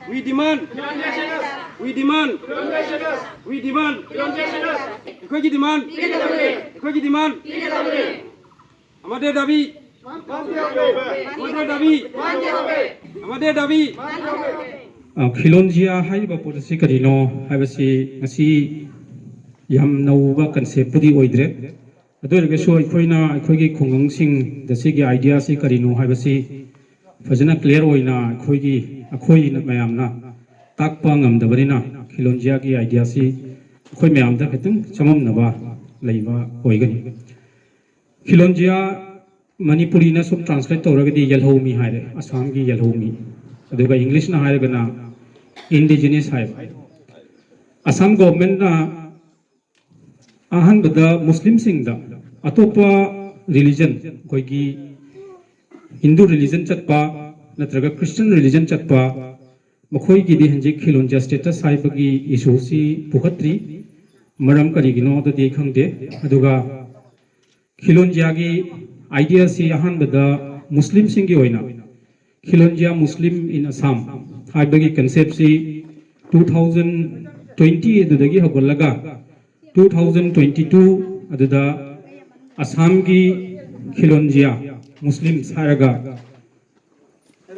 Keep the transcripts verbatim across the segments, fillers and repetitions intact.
We demand. We demand. We demand. ꯑꯩꯈꯣꯏꯒꯤ demand. ꯑꯩꯈꯣꯏꯒꯤ demand. ꯍꯥꯏꯕꯁꯤ ꯉꯁꯤ ꯌꯥꯝ ꯅꯧꯕ concept ꯄꯨꯗꯤ ꯑꯣꯏꯗ꯭ꯔꯦ꯫ ꯑꯗꯨ ꯑꯣꯏꯔꯒꯁꯨ ꯑꯩꯈꯣꯏꯅ ꯑꯩꯈꯣꯏꯒꯤ ꯈꯨꯡꯒꯪꯁꯤꯡꯗ ꯁꯤꯒꯤ idea ꯁꯤ ꯀꯔꯤꯅꯣ ꯍꯥꯏꯕꯁꯤ ꯐꯖꯅ clear ꯑꯣꯏꯅ ꯑꯩꯈꯣꯏꯒꯤ, ꯑꯩꯈꯣꯏꯅ ꯃꯌꯥꯝꯅ ꯇꯥꯛꯄ ꯉꯝꯗꯕꯅꯤꯅ, ꯈꯤꯂꯣꯟꯖꯤꯌꯥꯒꯤ idea ꯁꯤ ꯑꯩꯈꯣꯏ ꯃꯌꯥꯝꯗ ꯈꯤꯇꯪ ꯆꯃꯝꯅꯕ ꯂꯩꯕ ꯑꯣꯏꯒꯅꯤ꯫ ꯈꯤꯂꯣꯟꯖꯤꯌꯥ ꯃꯅꯤꯄꯨꯔꯤꯅ ꯁꯨꯝ translate ꯇꯧꯔꯒꯗꯤ ꯌꯦꯜꯍꯧꯃꯤ ꯍꯥꯏꯔꯦ, ꯑꯁꯥꯝꯒꯤ ꯌꯦꯜꯍꯧꯃꯤ꯫ ꯑꯗꯨꯒ English ꯅ ꯍꯥꯏꯔꯒꯅ indigenous ꯍꯥꯏꯕ꯫ ꯑꯁꯥꯝ government ꯅ ꯑꯍꯥꯟꯕꯗ ꯃꯨꯁꯂꯤꯝꯁꯤꯡꯗ ꯑꯇꯣꯞꯄ religion, ꯑꯩꯈꯣꯏꯒꯤ Hindu religion ꯆꯠꯄ ꯅꯠꯇ꯭ꯔꯒ Christian religion ꯆꯠꯄ, ꯃꯈꯣꯏꯒꯤꯗꯤ ꯍꯧꯖꯤꯛ ꯈꯤꯂꯣꯟꯖꯤꯌꯥ status ꯍꯥꯏꯕꯒꯤ issue ꯁꯤ ꯄꯨꯈꯠꯇ꯭ꯔꯤ꯫ ꯃꯔꯝ ꯀꯔꯤꯒꯤꯅꯣ ꯑꯗꯨꯗꯤ ꯈꯪꯗꯦ꯫ ꯑꯗꯨꯒ ꯈꯤꯂꯣꯟꯖꯤꯌꯥꯒꯤ idea ꯁꯤ ꯑꯍꯥꯟꯕꯗ ꯃꯨꯁꯂꯤꯝꯁꯤꯡꯒꯤ ꯑꯣꯏꯅ ꯈꯤꯂꯣꯟꯖꯤꯌꯥ Muslim in Assam ꯍꯥꯏꯕꯒꯤ concept ꯁꯤ two thousand twenty ꯑꯗꯨꯗꯒꯤ ꯍꯧꯒꯠꯂꯒ two thousand twenty two ꯑꯗꯨꯗ ꯑꯁꯥꯝꯒꯤ ꯈꯤꯂꯣꯟꯖꯤꯌꯥ Muslims ꯍꯥꯏꯔꯒ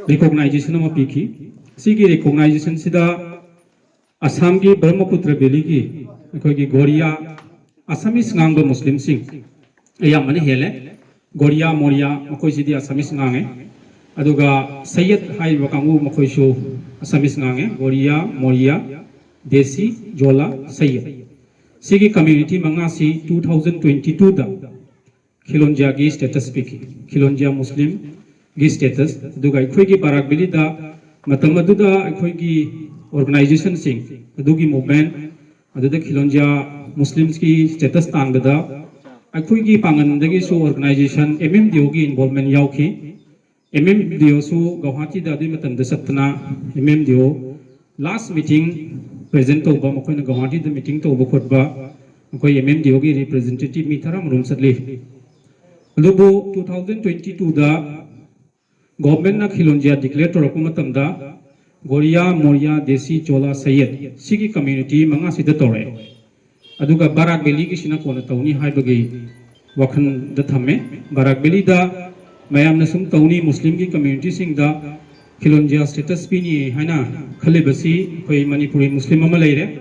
recognition ꯑꯃ ꯄꯤꯈꯤ꯫ ꯁꯤꯒꯤ recognition ꯁꯤꯗ ꯑꯁꯥꯝꯒꯤ ꯕ꯭ꯔꯍꯃꯄꯨꯇ꯭ꯔ valley ꯒꯤ ꯑꯩꯈꯣꯏꯒꯤ ꯒꯣꯔꯤꯌꯥ, Assamese ꯉꯥꯡꯕ ꯃꯨꯁꯂꯤꯝꯁꯤꯡ ꯑꯌꯥꯝꯕꯅ ꯍꯦꯜꯂꯦ꯫ ꯒꯣꯔꯤꯌꯥ, ꯃꯣꯔꯤꯌꯥ ꯃꯈꯣꯏꯁꯤꯗꯤ Assamese ꯉꯥꯡꯉꯦ꯫ ꯑꯗꯨꯒ ꯁꯩꯌꯗ ꯍꯥꯏꯔꯤꯕ ꯀꯥꯡꯕꯨ ꯃꯈꯣꯏꯁꯨ Assamese ꯉꯥꯡꯉꯦ꯫ ꯒꯣꯔꯤꯌꯥ, ꯃꯣꯔꯤꯌꯥ, ꯗꯦꯁꯤ, ꯖꯣꯂꯥ, ꯁꯩꯌꯗ꯫ ꯁꯤꯒꯤ community ꯃꯉꯥꯁꯤ two thousand twenty two ꯗ ꯈꯤꯂꯣꯟꯖꯤꯌꯥꯒꯤ status ꯄꯤꯈꯤ꯫ ꯈꯤꯂꯣꯟꯖꯤꯌꯥ ꯃꯨꯁꯂꯤꯝꯒꯤ status꯫ ꯑꯗꯨꯒ ꯑꯩꯈꯣꯏꯒꯤ ꯕꯔꯥꯛ valley ꯗ ꯃꯇꯝ ꯑꯗꯨꯗ ꯑꯩꯈꯣꯏꯒꯤ organization ꯁꯤꯡ ꯑꯗꯨꯒꯤ movement ꯑꯗꯨꯗ ꯈꯤꯂꯣꯟꯖꯤꯌꯥ ꯃꯨꯁꯂꯤꯝꯁꯀꯤ status ꯇꯥꯟꯕꯗ ꯑꯩꯈꯣꯏꯒꯤ ꯄꯥꯡꯒꯟꯗꯒꯤꯁꯨ organization M M D O ꯒꯤ involvement ꯌꯥꯎꯈꯤ꯫ M M D O ꯁꯨ ꯒꯧꯍꯥꯇꯤꯗ ꯑꯗꯨꯒꯤ ꯃꯇꯝꯗ ꯆꯠꯇꯅ M M D O last meeting present ꯇꯧꯕ, ꯃꯈꯣꯏꯅ ꯒꯧꯍꯥꯇꯤꯗ meeting ꯇꯧꯕ ꯈꯣꯠꯄ, ꯑꯩꯈꯣꯏ M M D O ꯒꯤ representative ꯃꯤ ꯇꯔꯥꯃꯔꯣꯝ ꯆꯠꯂꯤ꯫ ꯑꯗꯨꯕꯨ two thousand twenty two ꯗ government ꯅ ꯈꯤꯂꯣꯟꯖꯤꯌꯥ declare ꯇꯧꯔꯛꯄ ꯃꯇꯝꯗ ꯒꯣꯔꯤꯌꯥ, ꯃꯣꯔꯤꯌꯥ, ꯗꯦꯁꯤ, ꯆꯣꯂꯥ, ꯁꯌꯦꯠ, ꯁꯤꯒꯤ ꯀꯝꯃ꯭ꯌꯨꯅꯤꯇꯤ ꯃꯉꯥꯁꯤꯗ ꯇꯧꯔꯛꯑꯦ꯫ ꯑꯗꯨꯒ ꯕꯔꯥꯛ ꯚꯦꯂꯤꯒꯤꯁꯤꯅ ꯀꯣꯟꯅ ꯇꯧꯅꯤ ꯍꯥꯏꯕꯒꯤ ꯋꯥꯈꯜꯗ ꯊꯝꯃꯦ꯫ ꯕꯔꯥꯛ ꯚꯦꯂꯤꯗ ꯃꯌꯥꯝꯅ ꯁꯨꯝ ꯇꯧꯅꯤ, ꯃꯨꯁꯂꯤꯝꯒꯤ ꯀꯝꯃ꯭ꯌꯨꯅꯤꯇꯤꯁꯤꯡꯗ ꯈꯤꯂꯣꯟꯖꯤꯌꯥ ꯁ꯭ꯇꯦꯇꯁ ꯄꯤꯅꯤ ꯍꯥꯏꯅ ꯈꯜꯂꯤꯕꯁꯤ ꯑꯩꯈꯣꯏ ꯃꯅꯤꯄꯨꯔꯤ ꯃꯨꯁꯂꯤꯝ ꯑꯃ ꯂꯩꯔꯦ,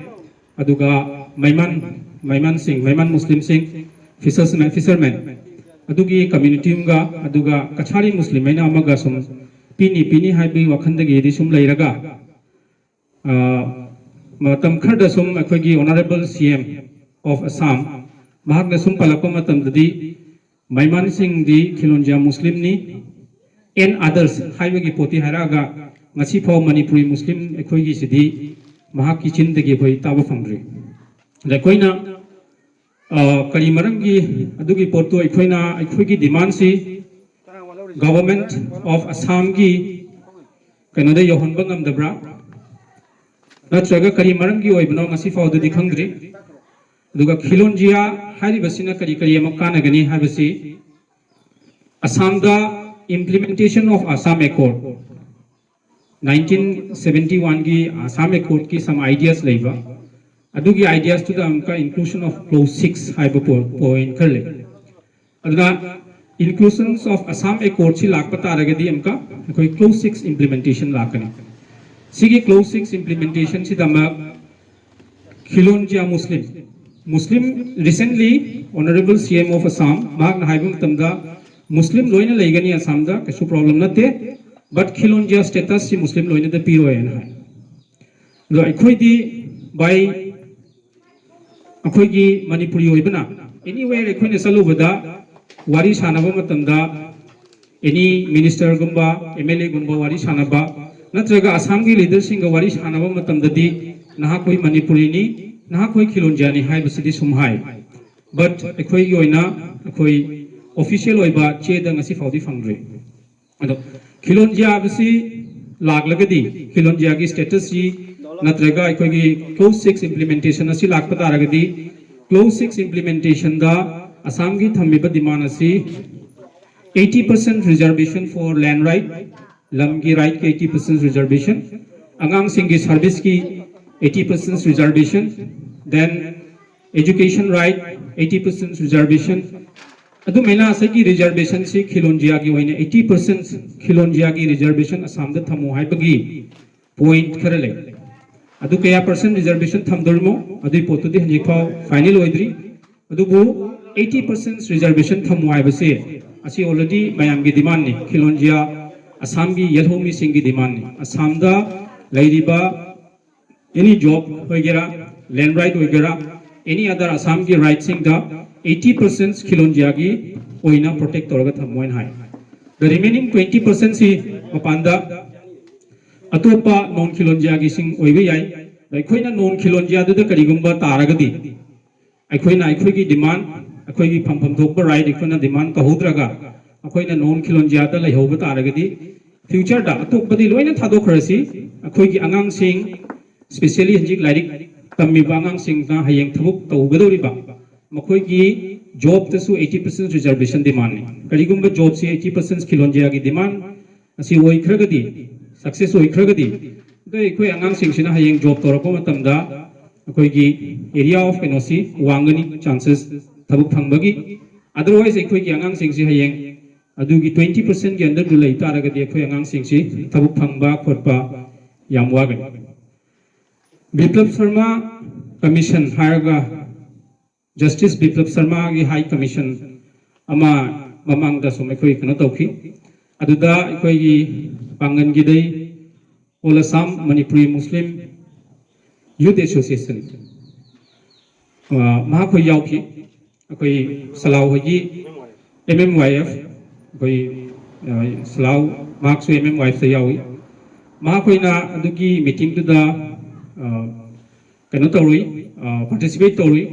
ꯑꯗꯨꯒ ꯃꯩꯃꯟ, ꯃꯩꯃꯟꯁꯤꯡ, ꯃꯩꯃꯟ ꯃꯨꯁꯂꯤꯝꯁꯤꯡ, ꯐꯤꯁꯔꯁꯃꯦꯟ, ꯐꯤꯁꯔꯃꯦꯟ ꯑꯗꯨꯒꯤ ꯀꯝꯃ꯭ꯌꯨꯅꯤꯇꯤ ꯑꯃꯒ, ꯑꯗꯨꯒ ꯀꯁꯥꯔꯤ ꯃꯨꯁꯂꯤꯝ ꯍꯥꯏꯅ ꯑꯃꯒ ꯁꯨꯝ ꯄꯤꯅꯤ ꯄꯤꯅꯤ ꯍꯥꯏꯕꯒꯤ ꯋꯥꯈꯜꯗꯒꯤꯗꯤ ꯁꯨꯝ ꯂꯩꯔꯒ, ꯑ, ꯃꯇꯝ ꯈꯔꯗ ꯁꯨꯝ ꯑꯩꯈꯣꯏꯒꯤ Honourable C M of Assam ꯃꯍꯥꯛꯅ ꯁꯨꯝ ꯄꯜꯂꯛꯄ ꯃꯇꯝꯗꯗꯤ, ꯃꯩꯃꯥꯟꯁꯤꯡꯗꯤ ꯈꯤꯂꯣꯟꯖꯤꯌꯥ ꯃꯨꯁꯂꯤꯝꯅꯤ, and others ꯍꯥꯏꯕꯒꯤ ꯄꯣꯠꯇꯤ ꯍꯥꯏꯔꯛꯑꯒ, ꯉꯁꯤꯐꯥꯎ ꯃꯅꯤꯄꯨꯔꯤ ꯃꯨꯁꯂꯤꯝ ꯑꯩꯈꯣꯏꯒꯤꯁꯤꯗꯤ ꯃꯍꯥꯛꯀꯤ ꯆꯤꯟꯗꯒꯤ ꯑꯩꯈꯣꯏ ꯇꯥꯕ ꯐꯪꯗ꯭ꯔꯤ꯫ ꯑꯗ ꯑꯩꯈꯣꯏꯅ, ꯑ, ꯀꯔꯤ ꯃꯔꯝꯒꯤ ꯑꯗꯨꯒꯤ ꯄꯣꯠꯇꯣ ꯑꯩꯈꯣꯏꯅ, ꯑꯩꯈꯣꯏꯒꯤ ꯗꯤꯃꯥꯟꯁꯤ Government of Assamꯒꯤ ꯀꯩꯅꯣꯗ ꯌꯧꯍꯟꯕ ꯉꯝꯗꯕ꯭ꯔꯥ, ꯅꯠꯇ꯭ꯔꯒ ꯀꯔꯤ ꯃꯔꯝꯒꯤ ꯑꯣꯏꯕꯅꯣ, ꯉꯁꯤ ꯐꯥꯎꯗꯗꯤ ꯈꯪꯗ꯭ꯔꯤ꯫ ꯑꯗꯨꯒ ꯈꯤꯂꯣꯟꯖꯤꯌꯥ ꯍꯥꯏꯔꯤꯕꯁꯤꯅ ꯀꯔꯤ ꯀꯔꯤ ꯑꯃꯨꯛ ꯀꯥꯟꯅꯒꯅꯤ ꯍꯥꯏꯕꯁꯤ, ꯑꯁꯥꯝꯗ Implementation of Assam Accord, nineteen seventy oneꯒꯤ Assam Accordꯀꯤ some ideas ꯂꯩꯕ, ꯑꯗꯨꯒꯤ ideasꯇꯨꯗ ꯑꯃꯨꯛꯀ inclusion of clause six ꯍꯥꯏꯕ ꯄꯣ-, point ꯈꯔ ꯂꯩ꯫ ꯑꯗꯨꯅ Inclusions of Assam Accordꯁꯤ ꯂꯥꯛꯄ ꯇꯥꯔꯒꯗꯤ ꯑꯃꯨꯛꯀ ꯑꯩꯈꯣꯏ clause six implementation ꯂꯥꯛꯀꯅꯤ꯫ ꯁꯤꯒꯤ clause six implementationꯁꯤꯗꯃꯛ ꯈꯤꯂꯣꯟꯖꯤꯌꯥ Muslim, Muslim, recently Honourable C M of Assam ꯃꯍꯥꯛꯅ ꯍꯥꯏꯕ ꯃꯇꯝꯗ, ꯃꯨꯁꯂꯤꯝ ꯂꯣꯏꯅ ꯂꯩꯒꯅꯤ ꯑꯁꯥꯝꯗ, ꯀꯩꯁꯨ problem ꯅꯠꯇꯦ, but ꯈꯤꯂꯣꯟꯖꯤꯌꯥ statusꯁꯤ ꯃꯨꯁꯂꯤꯝ ꯂꯣꯏꯅꯗ ꯄꯤꯔꯣꯏꯅ ꯍꯥꯏ꯫ ꯑꯗꯣ ꯑꯩꯈꯣꯏꯗꯤ by ꯑꯩꯈꯣꯏꯒꯤ ꯃꯅꯤꯄꯨꯔꯤ ꯑꯣꯏꯕꯅ anywhere ꯑꯩꯈꯣꯏꯅ ꯆꯠꯂꯨꯕꯗ ꯋꯥꯔꯤ ꯁꯥꯟꯅꯕ ꯃꯇꯝꯗ any ministerꯒꯨꯝꯕ, MLAꯒꯨꯝꯕ ꯋꯥꯔꯤ ꯁꯥꯟꯅꯕ, ꯅꯠꯇ꯭ꯔꯒ ꯑꯁꯥꯝꯒꯤ leaderꯁꯤꯡꯒ ꯋꯥꯔꯤ ꯁꯥꯟꯅꯕ ꯃꯇꯝꯗꯗꯤ, "ꯅꯍꯥꯛꯈꯣꯏ ꯃꯅꯤꯄꯨꯔꯤꯅꯤ, ꯅꯍꯥꯛꯈꯣꯏ ꯈꯤꯂꯣꯟꯖꯤꯌꯥꯅꯤ" ꯍꯥꯏꯕꯁꯤꯗꯤ ꯁꯨꯝ ꯍꯥꯏ꯫ But ꯑꯩꯈꯣꯏꯒꯤ ꯑꯣꯏꯅ ꯑꯩꯈꯣꯏ official ꯑꯣꯏꯕ ꯆꯦꯗ ꯉꯁꯤ ꯐꯥꯎꯗꯤ ꯐꯪꯗ꯭ꯔꯤ꯫ ꯑꯗꯣ ꯈꯤꯂꯣꯟꯖꯤꯌꯥ ꯍꯥꯏꯕꯁꯤ ꯂꯥꯛꯂꯒꯗꯤ, ꯈꯤꯂꯣꯟꯖꯤꯌꯥꯒꯤ statusꯁꯤ ꯅꯠꯇ꯭ꯔꯒ ꯑꯩꯈꯣꯏꯒꯤ clause six implementation ꯑꯁꯤ ꯂꯥꯛꯄ ꯇꯥꯔꯒꯗꯤ, clause six implementationꯗ ꯑꯁꯥꯝꯒꯤ ꯊꯝꯃꯤꯕ demand ꯑꯁꯤ eighty percent reservation for land right, ꯂꯝꯒꯤ rightꯀꯤ eighty percent reservation, ꯑꯉꯥꯡꯁꯤꯡꯒꯤ ꯁꯥꯔꯚꯤꯁꯀꯤ eighty percent reservation, then education right eighty percent reservation, ꯑꯗꯨꯃꯥꯏꯅ ꯉꯁꯥꯏꯒꯤ ꯔꯤꯖꯔꯕꯦꯁꯟꯁꯤ ꯈꯤꯂꯣꯟꯖꯤꯌꯥꯒꯤ ꯑꯣꯏꯅ eighty percent ꯈꯤꯂꯣꯟꯖꯤꯌꯥꯒꯤ ꯔꯤꯖꯔꯕꯦꯁꯟ ꯑꯁꯥꯝꯗ ꯊꯝꯃꯨ ꯍꯥꯏꯕꯒꯤ ꯄꯣꯏꯟꯠ ꯈꯔ ꯂꯩ꯫ ꯑꯗꯨ ꯀꯌꯥ ꯄꯥꯔꯁꯦꯟ ꯔꯤꯖꯔꯕꯦꯁꯟ ꯊꯝꯗꯣꯔꯤꯃꯣ ꯑꯗꯨꯒꯤ ꯄꯣꯠꯇꯨꯗꯤ ꯍꯧꯖꯤꯛꯐꯥꯎ ꯐꯥꯏꯅꯦꯜ ꯑꯣꯏꯗ꯭ꯔꯤ꯫ ꯑꯗꯨꯕꯨ eighty percent reservation ꯊꯝꯃꯨ ꯍꯥꯏꯕꯁꯦ ꯑꯁꯤ already ꯃꯌꯥꯝꯒꯤ ꯗꯤꯃꯥꯟꯅꯤ, ꯈꯤꯂꯣꯟꯖꯤꯌꯥ ꯑꯁꯥꯝꯒꯤ ꯌꯦꯜꯍꯧꯃꯤꯁꯤꯡꯒꯤ ꯗꯤꯃꯥꯟꯅꯤ꯫ ꯑꯁꯥꯝꯗ ꯂꯩꯔꯤꯕ any job ꯑꯣꯏꯒꯦꯔꯥ, land right ꯑꯣꯏꯒꯦꯔꯥ, any other ꯑꯁꯥꯝꯒꯤ ꯔꯥꯏꯠꯁꯤꯡꯗ eighty percent ꯈꯤꯂꯣꯟꯖꯤꯌꯥꯒꯤ ꯑꯣꯏꯅ ꯄ꯭ꯔꯣꯇꯦꯛ ꯇꯧꯔꯒ ꯊꯝꯃꯣ ꯍꯥꯏꯅ ꯍꯥꯏ꯫ The remaining twenty percentꯁꯤ ꯃꯄꯥꯟꯗ ꯑꯇꯣꯞꯄ ꯅꯣꯟ ꯈꯤꯂꯣꯟꯖꯤꯌꯥꯒꯤꯁꯤꯡ ꯑꯣꯏꯕ ꯌꯥꯏ꯫ ꯑꯗ ꯑꯩꯈꯣꯏꯅ ꯅꯣꯟ ꯈꯤꯂꯣꯟꯖꯤꯌꯥꯗꯨꯗ ꯀꯔꯤꯒꯨꯝꯕ ꯇꯥꯔꯒꯗꯤ ꯑꯩꯈꯣꯏꯅ ꯑꯩꯈꯣꯏꯒꯤ ꯗꯤꯃꯥꯟ, ꯑꯩꯈꯣꯏꯒꯤ ꯐꯪꯐꯝ ꯊꯣꯛꯄ ꯔꯥꯏꯠ ꯑꯩꯈꯣꯏꯅ ꯗꯤꯃꯥꯟ ꯇꯧꯍꯧꯗ꯭ꯔꯒ ꯑꯩꯈꯣꯏꯅ ꯅꯣꯟ ꯈꯤꯂꯣꯟꯖꯤꯌꯥꯗ ꯂꯩꯍꯧꯕ ꯇꯥꯔꯒꯗꯤ ꯐ꯭ꯌꯨꯆꯔꯗ ꯑꯇꯣꯞꯄꯗꯤ ꯂꯣꯏꯅ ꯊꯥꯗꯣꯛꯈ꯭ꯔꯁꯤ, ꯑꯩꯈꯣꯏꯒꯤ ꯑꯉꯥꯡꯁꯤꯡ, specially ꯍꯧꯖꯤꯛ ꯂꯥꯏꯔꯤꯛ ꯇꯝꯃꯤꯕ ꯑꯉꯥꯡꯁꯤꯡꯅ ꯍꯌꯦꯡ ꯊꯕꯛ ꯇꯧꯒꯗꯧꯔꯤꯕ ꯃꯈꯣꯏꯒꯤ ꯖꯣꯕꯇꯁꯨ eighty percent reservation ꯗꯤꯃꯥꯟꯅꯤ꯫ ꯀꯔꯤꯒꯨꯝꯕ ꯖꯣꯕꯁꯤ eighty percent ꯈꯤꯂꯣꯟꯖꯤꯌꯥꯒꯤ ꯗꯤꯃꯥꯟ ꯑꯁꯤ ꯑꯣꯏꯈ꯭ꯔꯒꯗꯤ, ꯁꯛꯁꯦꯁ ꯑꯣꯏꯈ꯭ꯔꯒꯗꯤ, ꯑꯗꯣ ꯑꯩꯈꯣꯏ ꯑꯉꯥꯡꯁꯤꯡꯁꯤꯅ ꯍꯌꯦꯡ ꯖꯣꯕ ꯇꯧꯔꯛꯄ ꯃꯇꯝꯗ ꯑꯩꯈꯣꯏꯒꯤ area of ꯀꯩꯅꯣꯁꯤ ꯋꯥꯡꯒꯅꯤ, ꯆꯥꯟꯁꯦꯁ ꯊꯕꯛ ꯐꯪꯕꯒꯤ꯫ ꯑꯗꯔꯋꯥꯏꯁ ꯑꯩꯈꯣꯏꯒꯤ ꯑꯉꯥꯡꯁꯤꯡꯁꯤ ꯍꯌꯦꯡ ꯑꯗꯨꯒꯤ twenty percentꯀꯤ under ꯗ ꯂꯩ ꯇꯥꯔꯒꯗꯤ ꯑꯩꯈꯣꯏ ꯑꯉꯥꯡꯁꯤꯡꯁꯤ ꯊꯕꯛ ꯐꯪꯕ ꯈꯣꯠꯄ ꯌꯥꯝ ꯋꯥꯒꯅꯤ꯫ ꯕꯤꯄ꯭ꯂꯕ ꯁꯔꯃ ꯀꯃꯤꯁꯟ ꯍꯥꯏꯔꯒ ꯖꯁꯇꯤꯁ ꯕꯤꯄ꯭ꯂꯕ ꯁꯔꯃꯒꯤ ꯍꯥꯏ ꯀꯃꯤꯁꯟ ꯑꯃ ꯃꯃꯥꯡꯗ ꯁꯨꯝ ꯑꯩꯈꯣꯏ ꯀꯩꯅꯣ ꯇꯧꯈꯤ꯫ ꯑꯗꯨꯗ ꯑꯩꯈꯣꯏꯒꯤ ꯄꯥꯡꯒꯟꯒꯤꯗꯩ All Assam Manipuri Muslim Youth Association, ꯑ, ꯃꯍꯥꯛꯈꯣꯏ ꯌꯥꯎꯈꯤ꯫ ꯑꯩꯈꯣꯏ ꯁꯂꯥꯎ ꯍꯣꯏꯒꯤ M M Y F, ꯑꯩꯈꯣꯏ, ꯑ, ꯁꯂꯥꯎ ꯃꯍꯥꯛꯁꯨ M M Y F ꯇ ꯌꯥꯎꯏ꯫ ꯃꯍꯥꯛꯈꯣꯏꯅ ꯑꯗꯨꯒꯤ ꯃꯤꯇꯤꯡꯗꯨꯗ, ꯑ, ꯀꯩꯅꯣ ꯇꯧꯔꯨꯏ, ꯑ, ꯄꯥꯔꯇꯤꯁꯤꯄꯦꯠ ꯇꯧꯔꯨꯏ꯫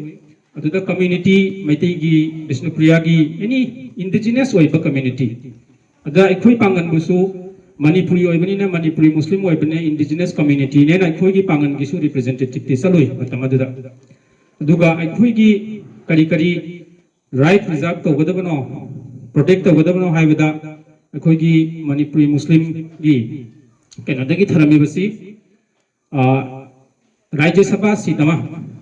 ꯑꯗꯨꯗ ꯀꯝꯃ꯭ꯌꯨꯅꯤꯇꯤ, ꯃꯩꯇꯩꯒꯤ, ꯕꯤꯁꯅꯨꯄ꯭ꯔꯤꯌꯥꯒꯤ, any indigenous ꯑꯣꯏꯕ ꯀꯝꯃ꯭ꯌꯨꯅꯤꯇꯤ, ꯑꯗ ꯑꯩꯈꯣꯏ ꯄꯥꯡꯒꯟꯕꯨꯁꯨ ꯃꯅꯤꯄꯨꯔꯤ ꯑꯣꯏꯕꯅꯤꯅ, ꯃꯅꯤꯄꯨꯔꯤ ꯃꯨꯁꯂꯤꯝ ꯑꯣꯏꯕꯅꯤꯅ, indigenous community ꯅꯦꯅ ꯑꯩꯈꯣꯏꯒꯤ ꯄꯥꯡꯒꯟꯒꯤꯁꯨ representative ꯇꯤ ꯆꯠꯂꯨꯏ ꯃꯇꯝ ꯑꯗꯨꯗ꯫ ꯑꯗꯨꯒ ꯑꯩꯈꯣꯏꯒꯤ ꯀꯔꯤ ꯀꯔꯤ ꯔꯥꯏꯠ ꯔꯤꯖꯥꯔꯚ ꯇꯧꯒꯗꯕꯅꯣ, ꯄ꯭ꯔꯣꯇꯦꯛ ꯇꯧꯒꯗꯕꯅꯣ ꯍꯥꯏꯕꯗ ꯑꯩꯈꯣꯏꯒꯤ ꯃꯅꯤꯄꯨꯔꯤ ꯃꯨꯁꯂꯤꯝꯒꯤ ꯀꯩꯅꯣꯗꯒꯤ ꯊꯔꯝꯃꯤꯕꯁꯤ ꯑ, ꯔꯥꯖ꯭ꯌ ꯁꯚꯥ ꯁꯤꯠ ꯑꯃ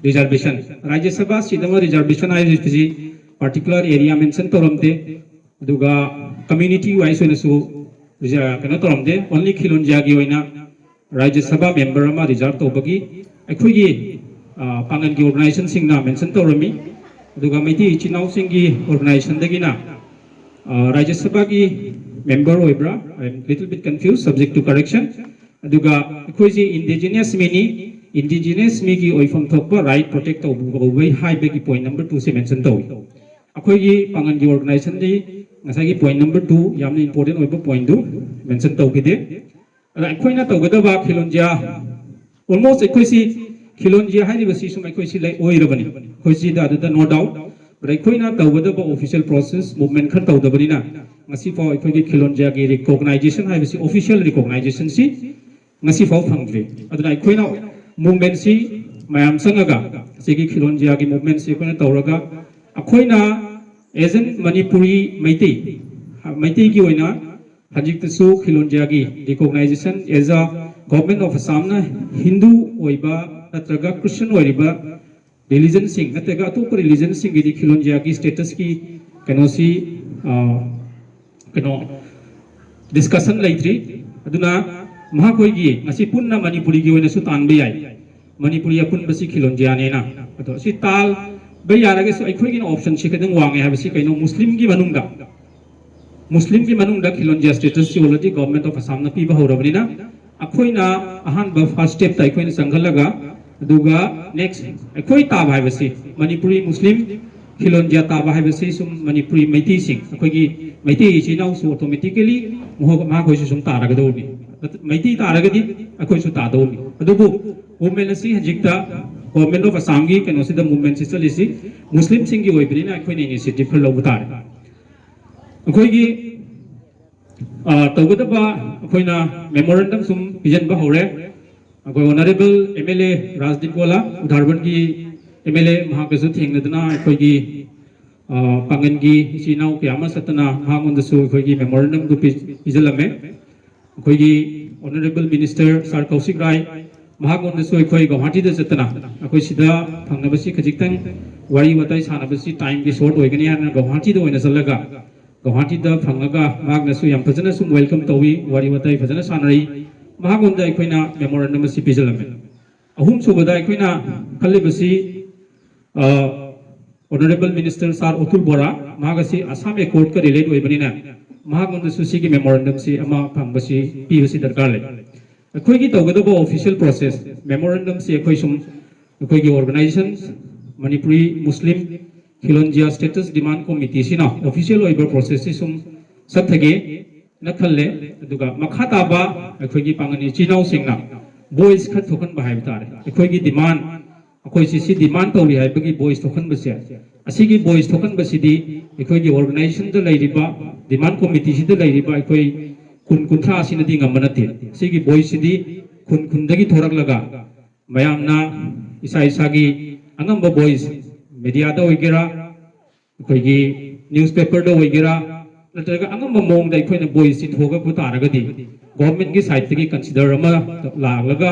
ꯔꯤꯖꯥꯔꯕꯦꯁꯟ, ꯔꯥꯖ꯭ꯌ ꯁꯚꯥ ꯁꯤꯠ ꯑꯃ ꯔꯤꯖꯥꯔꯕꯦꯁꯟ ꯍꯥꯏꯔꯤꯕꯁꯤ ꯄꯥꯔꯇꯤꯀꯨꯂꯔ ꯑꯦꯔꯤꯌꯥ ꯃꯦꯟꯁꯟ ꯇꯧꯔꯝꯗꯦ꯫ ꯑꯗꯨꯒ ꯀꯝꯃ꯭ꯌꯨꯅꯤꯇꯤ ꯋꯥꯏꯁ ꯑꯣꯏꯅꯁꯨ ꯔꯤꯖꯥ-, ꯀꯩꯅꯣ ꯇꯧꯔꯝꯗꯦ꯫ ꯑꯣꯟꯂꯤ ꯈꯤꯂꯣꯟꯖꯤꯌꯥꯒꯤ ꯑꯣꯏꯅ ꯔꯥꯖ꯭ꯌ ꯁꯚꯥ ꯃꯦꯝꯕꯔ ꯑꯃ ꯔꯤꯖꯥꯔꯕ ꯇꯧꯕꯒꯤ ꯑꯩꯈꯣꯏꯒꯤ, ꯑ, ꯄꯥꯡꯒꯜꯒꯤ ꯑꯣꯔꯒꯅꯥꯏꯖꯦꯁꯟꯁꯤꯡꯅ ꯃꯦꯟꯁꯟ ꯇꯧꯔꯝꯃꯤ꯫ ꯑꯗꯨꯒ ꯃꯩꯇꯩ ꯏꯆꯤꯟ ꯏꯅꯥꯎꯁꯤꯡꯒꯤ ꯑꯣꯔꯒꯅꯥꯏꯖꯦꯁꯟꯗꯒꯤꯅ, ꯑ, ꯔꯥꯖ꯭ꯌ ꯁꯚꯥꯒꯤ ꯃꯦꯝꯕꯔ ꯑꯣꯏꯕ꯭ꯔꯥ? I am little bit confused, subject to correction꯫ ꯑꯗꯨꯒ ꯑꯩꯈꯣꯏꯁꯤ ꯏꯟꯗꯤꯖꯤꯅꯁ ꯃꯤꯅꯤ, ꯏꯟꯗꯤꯖꯤꯅꯁ ꯃꯤꯒꯤ ꯑꯣꯏꯐꯝ ꯊꯣꯛꯄ ꯔꯥꯏꯠ ꯄ꯭ꯔꯣꯇꯦꯛ ꯇꯧꯕ ꯍꯥꯏꯕꯒꯤ ꯄꯣꯏꯟ ꯅꯝꯕꯔ ꯇꯨꯁꯦ ꯃꯦꯟꯁꯟ ꯇꯧꯏ꯫ ꯑꯩꯈꯣꯏꯒꯤ ꯄꯥꯡꯒꯜꯒꯤ ꯑꯣꯔꯒꯅꯥꯏꯖꯦꯁꯟꯗꯤ ꯉꯁꯥꯏꯒꯤ ꯄꯣꯏꯟ ꯅꯝꯕꯔ ꯇꯨ ꯌꯥꯝꯅ ꯏꯝꯄꯣꯔꯇꯦꯟ ꯑꯣꯏꯕ ꯄꯣꯏꯟꯗꯨ ꯃꯦꯟꯁꯟ ꯇꯧꯈꯤꯗꯦ꯫ ꯑꯗ ꯑꯩꯈꯣꯏꯅ ꯇꯧꯒꯗꯕ ꯈꯤꯂꯣꯟꯖꯤꯌꯥ, ꯑꯣꯜꯃꯣꯁ ꯑꯩꯈꯣꯏꯁꯤ ꯈꯤꯂꯣꯟꯖꯤꯌꯥ ꯍꯥꯏꯔꯤꯕꯁꯤ ꯁꯨꯝ ꯑꯩꯈꯣꯏꯁꯤ ꯂꯩ ꯑꯣꯏꯔꯕꯅꯤ꯫ ꯑꯩꯈꯣꯏꯁꯤꯗ ꯑꯗꯨꯗ ꯅꯣ ꯗꯥꯎꯠ꯫ ꯑꯗ ꯑꯩꯈꯣꯏꯅ ꯇꯧꯒꯗꯕ ꯑꯣꯐꯤꯁꯤꯌꯦꯜ ꯄ꯭ꯔꯣꯁꯦꯁ ꯃꯨꯚꯃꯦꯟ ꯈꯔ ꯇꯧꯗꯕꯅꯤꯅ ꯉꯁꯤꯐꯥꯎ ꯑꯩꯈꯣꯏꯒꯤ ꯈꯤꯂꯣꯟꯖꯤꯌꯥꯒꯤ ꯔꯤꯀꯣꯒꯅꯥꯏꯖꯦꯁꯟ ꯍꯥꯏꯕꯁꯤ, ꯑꯣꯐꯤꯁꯤꯌꯦꯜ ꯔꯤꯀꯣꯒꯅꯥꯏꯖꯦꯁꯟꯁꯤ ꯉꯁꯤꯐꯥꯎ ꯐꯪꯗ꯭ꯔꯤ꯫ ꯑꯗꯨꯅ ꯑꯩꯈꯣꯏꯅ ꯃꯨꯚꯃꯦꯟꯁꯤ ꯃꯌꯥꯝ ꯆꯪꯉꯒ ꯁꯤꯒꯤ ꯈꯤꯂꯣꯟꯖꯤꯌꯥꯒꯤ ꯃꯨꯚꯃꯦꯟꯁꯤ ꯑꯩꯈꯣꯏꯅ ꯇꯧꯔꯒ ꯑꯩꯈꯣꯏꯅ as an ꯃꯅꯤꯄꯨꯔꯤ ꯃꯩꯇꯩ, ꯃꯩꯇꯩꯒꯤ ꯑꯣꯏꯅ ꯍꯧꯖꯤꯛꯇꯁꯨ ꯈꯤꯂꯣꯟꯖꯤꯌꯥꯒꯤ ꯔꯤꯀꯣꯒꯅꯥꯏꯖꯦꯁꯟ as a Government of Assamꯅ Hindu ꯑꯣꯏꯕ ꯅꯠꯇ꯭ꯔꯒ ꯈ꯭ꯔꯤꯁꯇꯤꯌꯟ ꯑꯣꯏꯔꯤꯕ ꯔꯤꯂꯤꯖꯟꯁꯤꯡ ꯅꯠꯇ꯭ꯔꯒ ꯑꯇꯣꯞꯄ ꯔꯤꯂꯤꯖꯟꯁꯤꯡꯒꯤꯗꯤ ꯈꯤꯂꯣꯟꯖꯤꯌꯥꯒꯤ ꯁ꯭ꯇꯦꯇꯁꯀꯤ ꯀꯩꯅꯣꯁꯤ, ꯑ, ꯀꯩꯅꯣ, ꯗꯤꯁꯀꯁꯟ ꯂꯩꯇ꯭ꯔꯤ꯫ ꯑꯗꯨꯅ ꯃꯍꯥꯛꯈꯣꯏꯒꯤ ꯉꯁꯤ ꯄꯨꯟꯅ ꯃꯅꯤꯄꯨꯔꯤꯒꯤ ꯑꯣꯏꯅꯁꯨ ꯇꯥꯟꯕ ꯌꯥꯏ꯫ ꯃꯅꯤꯄꯨꯔꯤ ꯑꯄꯨꯟꯕꯁꯤ ꯈꯤꯂꯣꯟꯖꯤꯌꯥꯅꯦꯅ꯫ ꯑꯗꯣ ꯁꯤ ꯇꯥꯟꯕ ꯌꯥꯔꯒꯁꯨ ꯑꯩꯈꯣꯏꯒꯤꯅ ꯑꯣꯞꯁꯟꯁꯤ ꯈꯤꯇꯪ ꯋꯥꯡꯉꯦ ꯍꯥꯏꯕꯁꯤ ꯀꯩꯅꯣ, ꯃꯨꯁꯂꯤꯝꯒꯤ ꯃꯅꯨꯡꯗ, ꯃꯨꯁꯂꯤꯝꯒꯤ ꯃꯅꯨꯡꯗ ꯈꯤꯂꯣꯟꯖꯤꯌꯥ ꯁ꯭ꯇꯦꯇꯁꯁꯤ already Government of Assamꯅ ꯄꯤꯕ ꯍꯧꯔꯕꯅꯤꯅ ꯑꯩꯈꯣꯏꯅ ꯑꯍꯥꯟꯕ ꯐꯥꯔꯁ ꯁ꯭ꯇꯦꯞꯇ ꯑꯩꯈꯣꯏꯅ ꯆꯪꯍꯜꯂꯒ, ꯑꯗꯨꯒ ꯅꯦꯛꯁ ꯑꯩꯈꯣꯏ ꯇꯥꯕ ꯍꯥꯏꯕꯁꯤ ꯃꯅꯤꯄꯨꯔꯤ ꯃꯨꯁꯂꯤꯝ ꯈꯤꯂꯣꯟꯖꯤꯌꯥ ꯇꯥꯕ ꯍꯥꯏꯕꯁꯤ ꯁꯨꯝ ꯃꯅꯤꯄꯨꯔꯤ ꯃꯩꯇꯩꯁꯤꯡ, ꯑꯩꯈꯣꯏꯒꯤ ꯃꯩꯇꯩ ꯏꯆꯤꯜ ꯏꯅꯥꯎꯁꯨ ꯑꯣꯇꯣꯃꯦꯇꯤꯀꯦꯂꯤ ꯃꯍꯣ-, ꯃꯍꯥꯛꯈꯣꯏꯁꯨ ꯁꯨꯝ ꯇꯥꯔꯒꯗꯧꯕꯅꯤ꯫ ꯃꯩꯇꯩ ꯇꯥꯔꯒꯗꯤ ꯑꯩꯈꯣꯏꯁꯨ ꯇꯥꯗꯧꯕꯅꯤ꯫ ꯑꯗꯨꯕꯨ ꯃꯨꯚꯃꯦꯟ ꯑꯁꯤ ꯍꯧꯖꯤꯛꯇ Government of Assamꯒꯤ ꯀꯩꯅꯣꯁꯤꯗ ꯃꯨꯚꯃꯦꯟꯁꯤ ꯆꯠꯂꯤꯁꯤ ꯃꯨꯁꯂꯤꯝꯁꯤꯡꯒꯤ ꯑꯣꯏꯕꯅꯤꯅ ꯑꯩꯈꯣꯏꯅ ꯏꯅꯤꯁꯤꯌꯦꯇꯤꯚ ꯈꯔ ꯂꯧꯕ ꯇꯥꯔꯦ꯫ ꯑꯩꯈꯣꯏꯒꯤ, ꯑ, ꯇꯧꯒꯗꯕ ꯑꯩꯈꯣꯏꯅ ꯃꯦꯃꯣꯔꯦꯟꯗꯝ ꯁꯨꯝ ꯄꯤꯁꯤꯟꯕ ꯍꯧꯔꯦ꯫ ꯑꯩꯈꯣꯏ honourable M L A Rajdeep Gola, ꯎꯙꯥꯔꯕꯟꯒꯤ ꯑꯦꯝ ꯑꯦꯜ ꯑꯦ, ꯃꯍꯥꯛꯀꯁꯨ ꯊꯦꯡꯅꯗꯨꯅ ꯑꯩꯈꯣꯏꯒꯤ, ꯑ, ꯄꯥꯡꯒꯟꯒꯤ ꯏꯆꯤꯜ ꯏꯅꯥꯎ ꯀꯌꯥ ꯑꯃ ꯆꯠꯇꯅ ꯃꯍꯥꯛꯉꯣꯟꯗꯁꯨ ꯑꯩꯈꯣꯏꯒꯤ ꯃꯦꯃꯣꯔꯦꯟꯗꯝꯗꯨ ꯄꯤ-, ꯄꯤꯁꯤꯜꯂꯝꯃꯦ꯫ ꯑꯩꯈꯣꯏꯒꯤ ꯑꯣꯅꯔꯦꯕꯜ ꯃꯤꯅꯤꯁꯇꯔ ꯁꯥꯔ ꯀꯧꯁꯤꯛ ꯔꯥꯏ, ꯃꯍꯥꯛꯉꯣꯟꯗꯁꯨ ꯑꯩꯈꯣꯏ ꯒꯧꯍꯥꯇꯤꯗ ꯆꯠꯇꯅ ꯑꯩꯈꯣꯏ ꯁꯤꯗ ꯐꯪꯅꯕꯁꯤ ꯈꯖꯤꯛꯇꯪ ꯋꯥꯔꯤ ꯋꯥꯇꯥꯏ ꯁꯥꯟꯅꯕꯁꯤ ꯇꯥꯏꯝꯒꯤ ꯁꯣꯔꯠ ꯑꯣꯏꯒꯅꯤ ꯍꯥꯏꯗꯅ ꯒꯧꯍꯥꯇꯤꯗ ꯑꯣꯏꯅ ꯆꯠꯂꯒ ꯒꯧꯍꯥꯇꯤꯗ ꯐꯪꯉꯒ ꯃꯍꯥꯛꯅꯁꯨ ꯌꯥꯝ ꯐꯖꯅ ꯁꯨꯝ ꯋꯦꯜꯀꯝ ꯇꯧꯏ, ꯋꯥꯔꯤ ꯋꯥꯇꯥꯏ ꯐꯖꯅ ꯁꯥꯟꯅꯔꯛꯏ꯫ ꯃꯍꯥꯛꯉꯣꯟꯗ ꯑꯩꯈꯣꯏꯅ ꯃꯦꯃꯣꯔꯦꯟꯗꯝ ꯑꯁꯤ ꯄꯤꯁꯤꯜꯂꯝꯃꯤ꯫ ꯑꯍꯨꯝꯁꯨꯕꯗ ꯑꯩꯈꯣꯏꯅ ꯈꯜꯂꯤꯕꯁꯤ ꯑꯣꯅꯔꯦꯕꯜ ꯃꯤꯅꯤꯁꯇꯔ ꯁꯥꯔ ꯑꯣꯇꯨꯜ ꯕꯣꯔꯥ, ꯃꯍꯥꯛ ꯑꯁꯤ ꯑꯁꯥꯝ ꯑꯦꯀꯣꯔꯗꯀ ꯔꯤꯂꯦꯠ ꯑꯣꯏꯕꯅꯤꯅ ꯃꯍꯥꯛꯉꯣꯟꯗꯁꯨ ꯁꯤꯒꯤ ꯃꯦꯃꯣꯔꯦꯟꯗꯝꯁꯤ ꯑꯃ ꯐꯪꯕꯁꯤ ꯄꯤꯕꯁꯤ ꯗꯔꯀꯥꯔ ꯂꯩ꯫ ꯑꯩꯈꯣꯏꯒꯤ ꯇꯧꯒꯗꯕ ꯑꯣꯐꯤꯁꯤꯌꯦꯜ ꯄ꯭ꯔꯣꯁꯦꯁ ꯃꯦꯃꯣꯔꯦꯟꯗꯝꯁꯤ ꯑꯩꯈꯣꯏ ꯁꯨꯝ ꯑꯩꯈꯣꯏꯒꯤ ꯑꯣꯔꯒꯅꯥꯏꯖꯦꯁꯟ ꯃꯅꯤꯄꯨꯔꯤ ꯃꯨꯁꯂꯤꯝ ꯈꯤꯂꯣꯟꯖꯤꯌꯥ ꯁ꯭ꯇꯦꯇꯁ ꯗꯤꯃꯥꯟ ꯀꯣꯃꯤꯇꯤꯁꯤꯅ ꯑꯣꯐꯤꯁꯤꯌꯦꯜ ꯑꯣꯏꯕ ꯄ꯭ꯔꯣꯁꯦꯁꯁꯤ ꯁꯨꯝ ꯆꯠꯊꯒꯦꯅ ꯈꯜꯂꯦ꯫ ꯑꯗꯨꯒ ꯃꯈꯥ ꯇꯥꯕ ꯑꯩꯈꯣꯏꯒꯤ ꯄꯥꯉꯜ ꯏꯆꯤꯜ ꯏꯅꯥꯎꯁꯤꯡꯅ ꯚꯣꯏꯁ ꯈꯔ ꯊꯣꯛꯍꯟꯕ ꯍꯥꯏꯕ ꯇꯥꯔꯦ꯫ ꯑꯩꯈꯣꯏꯒꯤ ꯗꯤꯃꯥꯟ ꯑꯩꯈꯣꯏꯁꯤ ꯁꯤ ꯗꯤꯃꯥꯟ ꯇꯧꯔꯤ ꯍꯥꯏꯕꯒꯤ ꯚꯣꯏꯁ ꯊꯣꯛꯍꯟꯕꯁꯦ, ꯑꯁꯤꯒꯤ ꯚꯣꯏꯁ ꯊꯣꯛꯍꯟꯕꯁꯤꯗꯤ ꯑꯩꯈꯣꯏꯒꯤ ꯑꯣꯔꯒꯅꯥꯏꯖꯦꯁꯟꯗ ꯂꯩꯔꯤꯕ ꯗꯤꯃꯥꯟ ꯀꯣꯃꯤꯇꯤꯁꯤꯗ ꯂꯩꯔꯤꯕ ꯑꯩꯈꯣꯏ ꯀꯨꯟ ꯀꯨꯟꯊ꯭ꯔꯥ ꯑꯁꯤꯅꯗꯤ ꯉꯝꯕ ꯅꯠꯇꯦ꯫ ꯁꯤꯒꯤ ꯚꯣꯏꯁꯁꯤꯗꯤ ꯈꯨꯟ ꯈꯨꯟꯗꯒꯤ ꯊꯣꯔꯛꯂꯒ ꯃꯌꯥꯝꯅ ꯏꯁꯥ ꯏꯁꯥꯒꯤ ꯑꯉꯝꯕ ꯚꯣꯏꯁ, ꯃꯦꯗꯤꯌꯥꯗ ꯑꯣꯏꯒꯦꯔꯥ, ꯑꯩꯈꯣꯏꯒꯤ ꯅ꯭ꯌꯨꯁꯄꯦꯄꯔꯗ ꯑꯣꯏꯒꯦꯔꯥ, ꯅꯠꯇ꯭ꯔꯒ ꯑꯉꯝꯕ ꯃꯑꯣꯡꯗ ꯑꯩꯈꯣꯏꯅ ꯚꯣꯏꯁꯁꯤ ꯊꯣꯛꯂꯛꯄ ꯇꯥꯔꯒꯗꯤ ꯒꯣꯔꯃꯦꯟꯒꯤ ꯁꯥꯏꯠꯇꯒꯤ ꯀꯟꯁꯤꯗꯔ ꯑꯃ ꯂꯥꯛꯂꯒ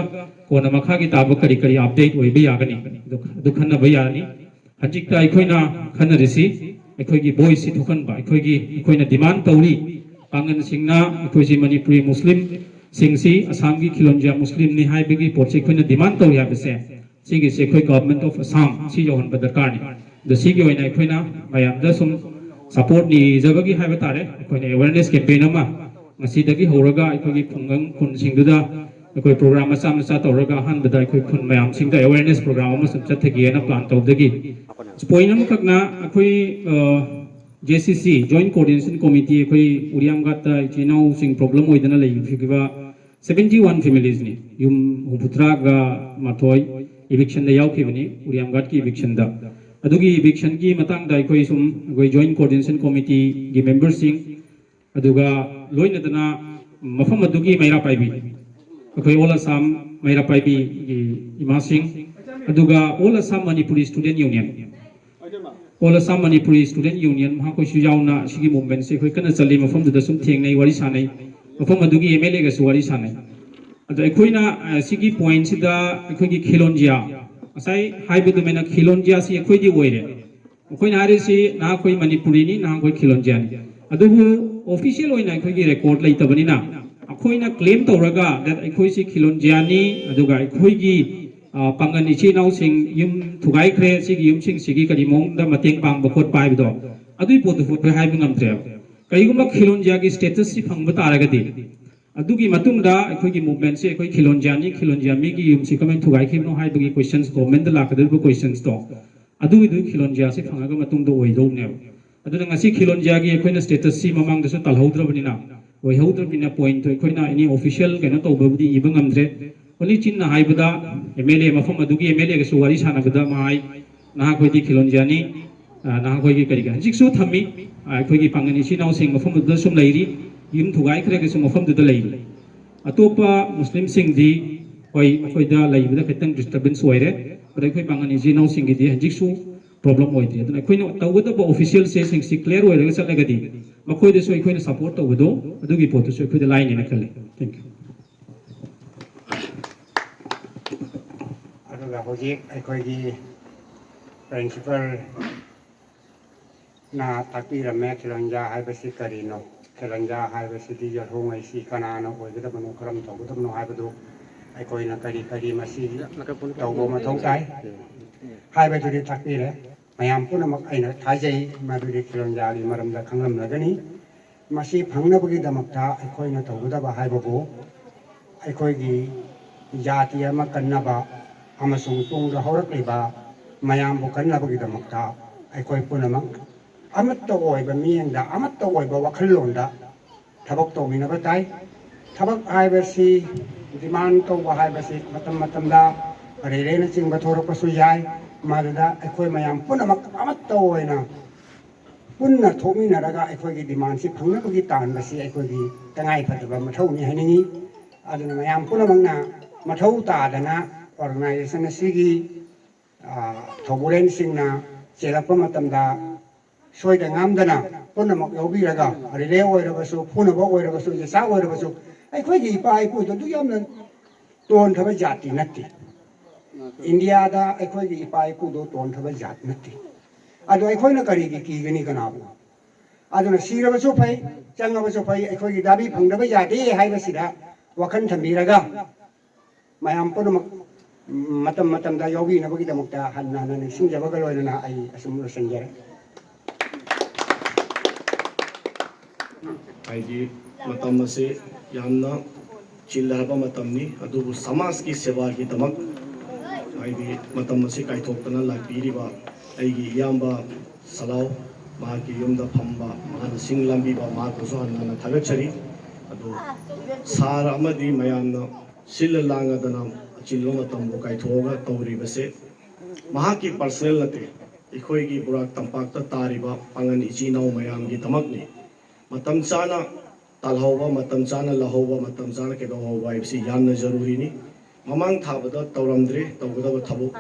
ꯀꯣꯟꯅ ꯃꯈꯥꯒꯤ ꯇꯥꯕ ꯀꯔꯤ ꯀꯔꯤ ꯑꯞꯗꯦꯠ ꯑꯣꯏꯕ ꯌꯥꯒꯅꯤ, ꯑꯗꯨ ꯑꯗꯨ ꯈꯟꯅꯕ ꯌꯥꯔꯅꯤ꯫ ꯍꯧꯖꯤꯛꯇ ꯑꯩꯈꯣꯏꯅ ꯈꯟꯅꯔꯤꯁꯤ ꯑꯩꯈꯣꯏꯒꯤ ꯚꯣꯏꯁꯁꯤ ꯊꯣꯛꯍꯟꯕ, ꯑꯩꯈꯣꯏꯒꯤ ꯑꯩꯈꯣꯏꯅ ꯗꯤꯃꯥꯟ ꯇꯧꯔꯤ꯫ ꯄꯥꯡꯒꯜꯁꯤꯡꯅ ꯑꯩꯈꯣꯏꯁꯤ ꯃꯅꯤꯄꯨꯔꯤ ꯃꯨꯁꯂꯤꯝꯁꯤꯡꯁꯤ ꯑꯁꯥꯝꯒꯤ ꯈꯤꯂꯣꯟꯖꯤꯌꯥ ꯃꯨꯁꯂꯤꯝꯅꯤ ꯍꯥꯏꯕꯒꯤ ꯄꯣꯠꯁꯤ ꯑꯩꯈꯣꯏꯅ ꯗꯤꯃꯥꯟ ꯇꯧꯔꯤ ꯍꯥꯏꯕꯁꯦ, ꯁꯤꯒꯤꯁꯦ ꯑꯩꯈꯣꯏ ꯒꯚꯔꯟꯃꯦꯟꯠ ꯑꯣꯐ ꯑꯁꯥꯝ ꯁꯤ ꯌꯧꯍꯟꯕ ꯗꯔꯀꯥꯔꯅꯤ꯫ ꯑꯗꯣ ꯁꯤꯒꯤ ꯑꯣꯏꯅ ꯑꯩꯈꯣꯏꯅ ꯃꯌꯥꯝꯗ ꯁꯨꯝ ꯁꯄꯣꯔꯠ ꯅꯤꯖꯕꯒꯤ ꯍꯥꯏꯕ ꯇꯥꯔꯦ, ꯑꯩꯈꯣꯏꯅ ꯑꯦꯋꯦꯔꯅꯦꯁ ꯀꯦꯝꯄꯦꯟ ꯑꯃ ꯉꯁꯤꯗꯒꯤ ꯍꯧꯔꯒ ꯑꯩꯈꯣꯏꯒꯤ ꯈꯨꯡꯒꯪ ꯈꯨꯟꯁꯤꯡꯗꯨꯗ ꯑꯩꯈꯣꯏ ꯄ꯭ꯔꯣꯒ꯭ꯔꯥꯝ ꯃꯆꯥ ꯃꯆꯥ ꯇꯧꯔꯒ ꯑꯍꯥꯟꯕꯗ ꯑꯩꯈꯣꯏ ꯈꯨꯟ ꯃꯌꯥꯝꯁꯤꯡꯗ ꯑꯦꯋꯦꯔꯅꯦꯁ ꯄ꯭ꯔꯣꯒ꯭ꯔꯥꯝ ꯑꯃ ꯁꯨꯝ ꯆꯠꯊꯒꯦꯅ ꯄ꯭ꯂꯥꯟ ꯇꯧꯕꯗꯒꯤ ꯄꯣꯏꯟꯠ ꯑꯃꯈꯛꯅ ꯑꯩꯈꯣꯏ ꯖꯦ ꯁꯤ ꯁꯤ, ꯖꯣꯏꯟꯠ ꯀꯣꯑꯣꯔꯗꯤꯅꯦꯁꯟ ꯀꯣꯃꯤꯇꯤ, ꯑꯩꯈꯣꯏ ꯎꯔꯤꯌꯥꯝꯒꯥꯠꯇ ꯏꯆꯤꯜ ꯏꯅꯥꯎꯁꯤꯡ ꯄ꯭ꯔꯣꯕ꯭ꯂꯦꯝ ꯑꯣꯏꯗꯅ ꯂꯩꯈꯤꯕ ꯁꯕꯦꯟꯇꯤ ꯋꯥꯟ ꯐꯦꯃꯤꯂꯤꯁꯅꯤ, ꯌꯨꯝ ꯍꯨꯝꯐꯨꯇꯔꯥꯒ ꯃꯥꯊꯣꯏ ꯏꯚꯤꯛꯁꯟꯗ ꯌꯥꯎꯈꯤꯕꯅꯤ, ꯎꯔꯤꯌꯥꯝꯒꯥꯠꯀꯤ ꯏꯚꯤꯛꯁꯟꯗ꯫ ꯑꯗꯨꯒꯤ ꯏꯚꯤꯛꯁꯟꯒꯤ ꯃꯇꯥꯡꯗ ꯑꯩꯈꯣꯏ ꯁꯨꯝ ꯑꯩꯈꯣꯏ ꯖꯣꯏꯟꯠ ꯀꯣꯑꯣꯔꯗꯤꯅꯦꯁꯟ ꯀꯣꯃꯤꯇꯤꯒꯤ ꯃꯦꯝꯕꯔꯁꯤꯡ, ꯑꯗꯨꯒ ꯂꯣꯏꯅꯗꯅ ꯃꯐꯝ ꯑꯗꯨꯒꯤ ꯃꯩꯔꯥ ꯄꯥꯏꯕꯤ, ꯑꯩꯈꯣꯏ ꯑꯣꯜ ꯑꯁꯥꯝ ꯃꯩꯔꯥ ꯄꯥꯏꯕꯤꯒꯤ ꯏꯃꯥꯁꯤꯡ, ꯑꯗꯨꯒ all Assam Manipuri student union, all Assam Manipuri student union, ꯃꯈꯣꯏꯁꯨ ꯌꯥꯎꯅ ꯁꯤꯒꯤ ꯃꯨꯚꯃꯦꯟꯠꯁꯦ ꯑꯩꯈꯣꯏ ꯀꯟꯅ ꯆꯠꯂꯤ꯫ ꯃꯐꯝꯗꯨꯗ ꯁꯨꯝ ꯊꯦꯡꯅꯩ, ꯋꯥꯔꯤ ꯁꯥꯟꯅꯩ, ꯃꯐꯝ ꯑꯗꯨꯒꯤ ꯑꯦꯝ ꯑꯦꯜ ꯑꯦꯒꯁꯨ ꯋꯥꯔꯤ ꯁꯥꯟꯅꯩ꯫ ꯑꯗꯣ ꯑꯩꯈꯣꯏꯅ ꯑ, ꯁꯤꯒꯤ ꯄꯣꯏꯟꯁꯤꯗ ꯑꯩꯈꯣꯏꯒꯤ ꯈꯤꯂꯣꯟꯖꯤꯌꯥ, ꯉꯁꯥꯏ ꯍꯥꯏꯕꯗꯨꯃꯥꯏꯅ ꯈꯤꯂꯣꯟꯖꯤꯌꯥꯁꯤ ꯑꯩꯈꯣꯏꯗꯤ ꯑꯣꯏꯔꯦ꯫ ꯑꯩꯈꯣꯏꯅ ꯍꯥꯏꯔꯤꯁꯤ ꯅꯍꯥꯛꯈꯣꯏ ꯃꯅꯤꯄꯨꯔꯤꯅꯤ, ꯅꯍꯥꯛꯈꯣꯏ ꯈꯤꯂꯣꯟꯖꯤꯌꯥꯅꯤ꯫ ꯑꯗꯨꯕꯨ ꯑꯣꯐꯤꯁꯤꯌꯦꯜ ꯑꯣꯏꯅ ꯑꯩꯈꯣꯏꯒꯤ ꯔꯦꯀꯣꯔꯗ ꯂꯩꯇꯕꯅꯤꯅ ꯑꯩꯈꯣꯏꯅ ꯀ꯭ꯂꯦꯝ ꯇꯧꯔꯒ that ꯑꯩꯈꯣꯏꯁꯤ ꯈꯤꯂꯣꯟꯖꯤꯌꯥꯅꯤ, ꯑꯗꯨꯒ ꯑꯩꯈꯣꯏꯒꯤ ꯑ, ꯄꯥꯡꯒꯜ ꯏꯆꯤꯜ ꯏꯅꯥꯎꯁꯤꯡ ꯌꯨꯝ ꯊꯨꯒꯥꯏꯈ꯭ꯔꯦ, ꯁꯤꯒꯤ ꯌꯨꯝꯁꯤꯡꯁꯤꯒꯤ ꯀꯔꯤ ꯃꯑꯣꯡꯗ ꯃꯇꯦꯡ ꯄꯥꯡꯕ ꯈꯣꯠꯄ ꯍꯥꯏꯕꯗꯣ, ꯑꯗꯨꯒꯤ ꯄꯣꯠꯇꯨ ꯑꯩꯈꯣꯏ ꯍꯥꯏꯕ ꯉꯝꯗ꯭ꯔꯦꯕ꯫ ꯀꯔꯤꯒꯨꯝꯕ ꯈꯤꯂꯣꯟꯖꯤꯌꯥꯒꯤ ꯁ꯭ꯇꯦꯇꯁꯁꯤ ꯐꯪꯕ ꯇꯥꯔꯒꯗꯤ ꯑꯗꯨꯒꯤ ꯃꯇꯨꯡꯗ ꯑꯩꯈꯣꯏꯒꯤ ꯃꯨꯚꯃꯦꯟꯁꯦ ꯑꯩꯈꯣꯏ ꯈꯤꯂꯣꯟꯖꯤꯌꯥꯅꯤ, ꯈꯤꯂꯣꯟꯖꯤꯌꯥ ꯃꯤꯒꯤ ꯌꯨꯝꯁꯤ ꯀꯃꯥꯏꯅ ꯊꯨꯒꯥꯏꯈꯤꯕꯅꯣ ꯍꯥꯏꯕꯒꯤ ꯀꯣꯏꯁꯟꯁ, ꯒꯣꯔꯃꯦꯟꯗ ꯂꯥꯛꯀꯗꯧꯔꯤꯕ ꯀꯣꯏꯁꯟꯁꯇꯣ ꯑꯗꯨꯒꯤꯗꯨ ꯈꯤꯂꯣꯟꯖꯤꯌꯥꯁꯤ ꯐꯪꯉꯒ ꯃꯇꯨꯡꯗ ꯑꯣꯏꯗꯧꯅꯦꯕ꯫ ꯑꯗꯨꯅ ꯉꯁꯤ ꯈꯤꯂꯣꯟꯖꯤꯌꯥꯒꯤ ꯑꯩꯈꯣꯏꯅ ꯁ꯭ꯇꯦꯇꯁꯁꯤ ꯃꯃꯥꯡꯗꯁꯨ ꯇꯥꯜꯍꯧꯗ꯭ꯔꯕꯅꯤꯅ, ꯑꯣꯏꯍꯧꯗ꯭ꯔꯕꯅꯤꯅ ꯄꯣꯏꯟꯠꯇꯣ ꯑꯩꯈꯣꯏꯅ ꯑꯦꯅꯤ ꯑꯣꯐꯤꯁꯤꯌꯦꯜ ꯀꯩꯅꯣ ꯇꯧꯕꯕꯨꯗꯤ ꯏꯕ ꯉꯝꯗ꯭ꯔꯦ꯫ ꯑꯣꯟꯂꯤ ꯆꯤꯟꯅ ꯍꯥꯏꯕꯗ ꯑꯦꯝ ꯑꯦꯜ ꯑꯦ ꯃꯐꯝ ꯑꯗꯨꯒꯤ ꯑꯦꯝ ꯑꯦꯜ ꯑꯦꯒꯁꯨ ꯋꯥꯔꯤ ꯁꯥꯟꯅꯕꯗ ꯃꯍꯥꯏ ꯅꯍꯥꯛꯈꯣꯏꯗꯤ ꯈꯤꯂꯣꯟꯖꯤꯌꯥꯅꯤ, ꯑ, ꯅꯍꯥꯛꯈꯣꯏꯒꯤ ꯀꯔꯤ ꯀꯔꯤ ꯍꯧꯖꯤꯛꯁꯨ ꯊꯝꯃꯤ꯫ ꯑ, ꯑꯩꯈꯣꯏꯒꯤ ꯄꯥꯡꯒꯜ ꯏꯆꯤꯜ ꯏꯅꯥꯎꯁꯤꯡ ꯃꯐꯝꯗꯨꯗ ꯁꯨꯝ ꯂꯩꯔꯤ, ꯌꯨꯝ ꯊꯨꯒꯥꯏꯈ꯭ꯔꯒꯁꯨ ꯃꯐꯝꯗꯨꯗ ꯂꯩꯔꯤ꯫ ꯑꯇꯣꯞꯄ ꯃꯨꯁꯂꯤꯝꯁꯤꯡꯗꯤ ꯍꯣꯏ ꯃꯈꯣꯏꯗ ꯂꯩꯕꯗ ꯈꯤꯇꯪ ꯗꯤꯁꯇꯔꯕꯦꯟꯁ ꯑꯣꯏꯔꯦ, ꯑꯗꯣ ꯑꯩꯈꯣꯏ ꯄꯥꯡꯒꯜ ꯏꯆꯤꯜ ꯏꯅꯥꯎꯁꯤꯡꯒꯤꯗꯤ ꯍꯧꯖꯤꯛꯁꯨ ꯄ꯭ꯔꯣꯕ꯭ꯂꯦꯝ ꯑꯣꯏꯗ꯭ꯔꯤ꯫ ꯑꯗꯨꯅ ꯑꯩꯈꯣꯏꯅ ꯇꯧꯒꯗꯕ ꯑꯣꯐꯤꯁꯤꯌꯦꯜꯁꯦꯁꯤꯡꯁꯤ ꯀ꯭ꯂꯤꯌꯥꯔ ꯑꯣꯏꯔꯒ ꯆꯠꯂꯒꯗꯤ ꯃꯈꯣꯏꯗꯁꯨ ꯑꯩꯈꯣꯏꯅ ꯁꯄꯣꯔꯠ ꯇꯧꯕꯗꯣ ꯑꯗꯨꯒꯤ ꯄꯣꯠꯇꯨꯁꯨ ꯑꯩꯈꯣꯏꯗ ꯂꯥꯏꯅꯦꯅ ꯈꯜꯂꯤ꯫ Thank you꯫ ꯑꯗꯨꯒ ꯍꯧꯖꯤꯛ ꯑꯩꯈꯣꯏꯒꯤ ꯄ꯭ꯔꯤꯟꯁꯤꯄꯜꯅ ꯇꯥꯛꯄꯤꯔꯝꯃꯦ ꯈꯤꯂꯣꯟꯖꯥ ꯍꯥꯏꯕꯁꯤ ꯀꯔꯤꯅꯣ, ꯈꯤꯂꯣꯟꯖꯥ ꯍꯥꯏꯕꯁꯤꯗꯤ ꯌꯦꯜꯍꯧꯉꯩꯁꯤ ꯀꯅꯥꯅ ꯑꯣꯏꯒꯗꯕꯅꯣ, ꯀꯔꯝ ꯇꯧꯒꯗꯕꯅꯣ ꯍꯥꯏꯕꯗꯨ ꯑꯩꯈꯣꯏꯅ ꯀꯔꯤ ꯀꯔꯤ ꯃꯁꯤ ꯇꯧꯕ ꯃꯊꯧ ꯇꯥꯏ ꯍꯥꯏꯕꯗꯨꯗꯤ ꯇꯥꯛꯄꯤꯔꯦ꯫ ꯃꯌꯥꯝ ꯄꯨꯝꯅꯃꯛ ꯑꯩꯅ ꯊꯥꯖꯩ ꯃꯗꯨꯗꯤ ꯈꯤꯂꯣꯟꯖꯥꯒꯤ ꯃꯔꯝꯗ ꯈꯪꯂꯝꯂꯒꯅꯤ꯫ ꯃꯁꯤ ꯐꯪꯅꯕꯒꯤꯗꯃꯛꯇ ꯑꯩꯈꯣꯏꯅ ꯇꯧꯒꯗꯕ ꯍꯥꯏꯕꯕꯨ ꯑꯩꯈꯣꯏꯒꯤ ꯖꯥꯇꯤ ꯑꯃ ꯀꯟꯅꯕ ꯑꯃꯁꯨꯡ ꯇꯨꯡꯗ ꯍꯧꯔꯛꯂꯤꯕ ꯃꯌꯥꯝꯕꯨ ꯀꯟꯅꯕꯒꯤꯗꯃꯛꯇ ꯑꯩꯈꯣꯏ ꯄꯨꯝꯅꯃꯛ ꯑꯃꯠꯇ ꯑꯣꯏꯕ ꯃꯤꯠꯌꯦꯡꯗ, ꯑꯃꯠꯇ ꯑꯣꯏꯕ ꯋꯥꯈꯜꯂꯣꯟꯗ ꯊꯕꯛ ꯇꯧꯃꯤꯟꯅꯕ ꯇꯥꯏ꯫ ꯊꯕꯛ ꯍꯥꯏꯕꯁꯤ ꯗꯤꯃꯥꯟ ꯇꯧꯕ ꯍꯥꯏꯕꯁꯤ ꯃꯇꯝ ꯃꯇꯝꯗ ꯔꯦꯂꯦꯅꯆꯤꯡꯕ ꯊꯣꯔꯛꯄꯁꯨ ꯌꯥꯏ꯫ ꯃꯗꯨꯗ ꯑꯩꯈꯣꯏ ꯃꯌꯥꯝ ꯄꯨꯝꯅꯃꯛ ꯑꯃꯠꯇ ꯑꯣꯏꯅ ꯄꯨꯟꯅ ꯊꯣꯛꯃꯤꯟꯅꯔꯒ ꯑꯩꯈꯣꯏꯒꯤ ꯗꯤꯃꯥꯟꯁꯤ ꯐꯪꯅꯕꯒꯤ ꯇꯥꯟꯕꯁꯤ ꯑꯩꯈꯣꯏꯒꯤ ꯇꯉꯥꯏ ꯐꯗꯕ ꯃꯊꯧꯅꯤ ꯍꯥꯏꯅꯤꯡꯏ꯫ ꯑꯗꯨꯅ ꯃꯌꯥꯝ ꯄꯨꯝꯅꯃꯛꯅ ꯃꯊꯧ ꯇꯥꯗꯅ ꯑꯣꯔꯒꯅꯥꯏꯖꯦꯁꯟ ꯑꯁꯤꯒꯤ ꯊꯧꯕꯨꯔꯦꯟꯁꯤꯡꯅ ꯆꯦꯜꯂꯛꯄ ꯃꯇꯝꯗ ꯁꯣꯏꯗ ꯉꯥꯝꯗꯅ ꯄꯨꯝꯅꯃꯛ ꯌꯥꯎꯕꯤꯔꯒ ꯔꯤꯂꯦ ꯑꯣꯏꯔꯕꯁꯨ, ꯐꯨꯅꯕ ꯑꯣꯏꯔꯕꯁꯨ, ꯌꯦꯆꯥꯛ ꯑꯣꯏꯔꯕꯁꯨ ꯑꯩꯈꯣꯏꯒꯤ ꯏꯄꯥ ꯏꯄꯨꯗꯣ ꯑꯗꯨ ꯌꯥꯝꯅ ꯇꯣꯟꯈ꯭ꯔꯕ ꯖꯥꯇꯤ ꯅꯠꯇꯦ꯫ ꯏꯟꯗꯤꯌꯥꯗ ꯑꯩꯈꯣꯏꯒꯤ ꯏꯄꯥ ꯏꯄꯨꯗꯣ ꯇꯣꯟꯈ꯭ꯔꯕ ꯖꯥꯠ ꯅꯠꯇꯦ꯫ ꯑꯗꯣ ꯑꯩꯈꯣꯏꯅ ꯀꯔꯤꯒꯤ ꯀꯤꯒꯅꯤ ꯀꯅꯥꯕꯨ? ꯑꯗꯨꯅ ꯁꯤꯔꯕꯁꯨ ꯐꯩ, ꯆꯪꯉꯕꯁꯨ ꯐꯩ, ꯑꯩꯈꯣꯏꯒꯤ ꯗꯥꯕꯤ ꯐꯪꯗꯕ ꯌꯥꯗꯦ ꯍꯥꯏꯕꯁꯤꯗ ꯋꯥꯈꯜ ꯊꯝꯕꯤꯔꯒ, ꯃꯌꯥꯝ ꯄꯨꯝꯅꯃꯛ ꯃꯇꯝ ꯃꯇꯝꯗ ꯌꯥꯎꯕꯤꯅꯕꯒꯤꯗꯃꯛꯇ ꯍꯟꯅ ꯍꯟꯅ ꯅꯤꯡꯁꯤꯡꯖꯕꯒ ꯂꯣꯏꯅꯅ ꯑꯩ ꯑꯁꯨꯝ ꯂꯣꯏꯁꯤꯟꯖꯔꯦ꯫ ꯍꯥꯏꯗꯤ ꯃꯇꯝ ꯑꯁꯤ ꯌꯥꯝꯅ ꯆꯤꯜꯂꯕ ꯃꯇꯝꯅꯤ, ꯑꯗꯨꯕꯨ ꯁꯃꯥꯖꯀꯤ ꯁꯦꯕꯥꯒꯤꯗꯃꯛ ꯍꯥꯏꯗꯤ ꯃꯇꯝ ꯑꯁꯤ ꯀꯥꯏꯊꯣꯛꯇꯅ ꯂꯥꯛꯄꯤꯔꯤꯕ ꯑꯩꯒꯤ ꯏꯌꯥꯝꯕ ꯁꯂꯥꯎ, ꯃꯍꯥꯛꯀꯤ ꯌꯨꯝꯗ ꯐꯝꯕ, ꯃꯍꯥꯛꯅ ꯁꯤꯡ ꯂꯥꯟꯕꯤꯕ, ꯃꯍꯥꯛꯄꯨꯁꯨ ꯍꯟꯅ ꯍꯟꯅ ꯊꯥꯒꯠꯆꯔꯤ꯫ ꯑꯗꯨ ꯁꯥꯔ ꯑꯃꯗꯤ ꯃꯌꯥꯝꯅ ꯁꯤꯜꯂ ꯂꯥꯡꯉꯗꯅ ꯑꯆꯤꯟꯕ ꯃꯇꯝꯕꯨ ꯀꯥꯏꯊꯣꯛꯑꯒ ꯇꯧꯔꯤꯕꯁꯦ ꯃꯍꯥꯛꯀꯤ ꯄꯔꯁꯅꯦꯜ ꯅꯠꯇꯦ, ꯑꯩꯈꯣꯏꯒꯤ ꯕꯨꯔꯥꯛ ꯇꯝꯄꯥꯛꯇ ꯇꯥꯔꯤꯕ ꯄꯥꯉꯟ ꯏꯆꯤꯟ ꯏꯅꯥꯎ ꯃꯌꯥꯝꯒꯤꯗꯃꯛꯅꯤ꯫ ꯃꯇꯝ ꯆꯥꯅ ꯇꯥꯜꯍꯧꯕ, ꯃꯇꯝ ꯆꯥꯅ ꯂꯧꯍꯧꯕ, ꯃꯇꯝ ꯆꯥꯅ ꯀꯩꯗꯧꯍꯧꯕ ꯍꯥꯏꯕꯁꯤ ꯌꯥꯝꯅ ꯖꯔꯨꯔꯤꯅꯤ꯫ ꯃꯃꯥꯡ ꯊꯥꯕꯗ ꯇꯧꯔꯝꯗ꯭ꯔꯦ ꯇꯧꯒꯗꯕ ꯊꯕꯛ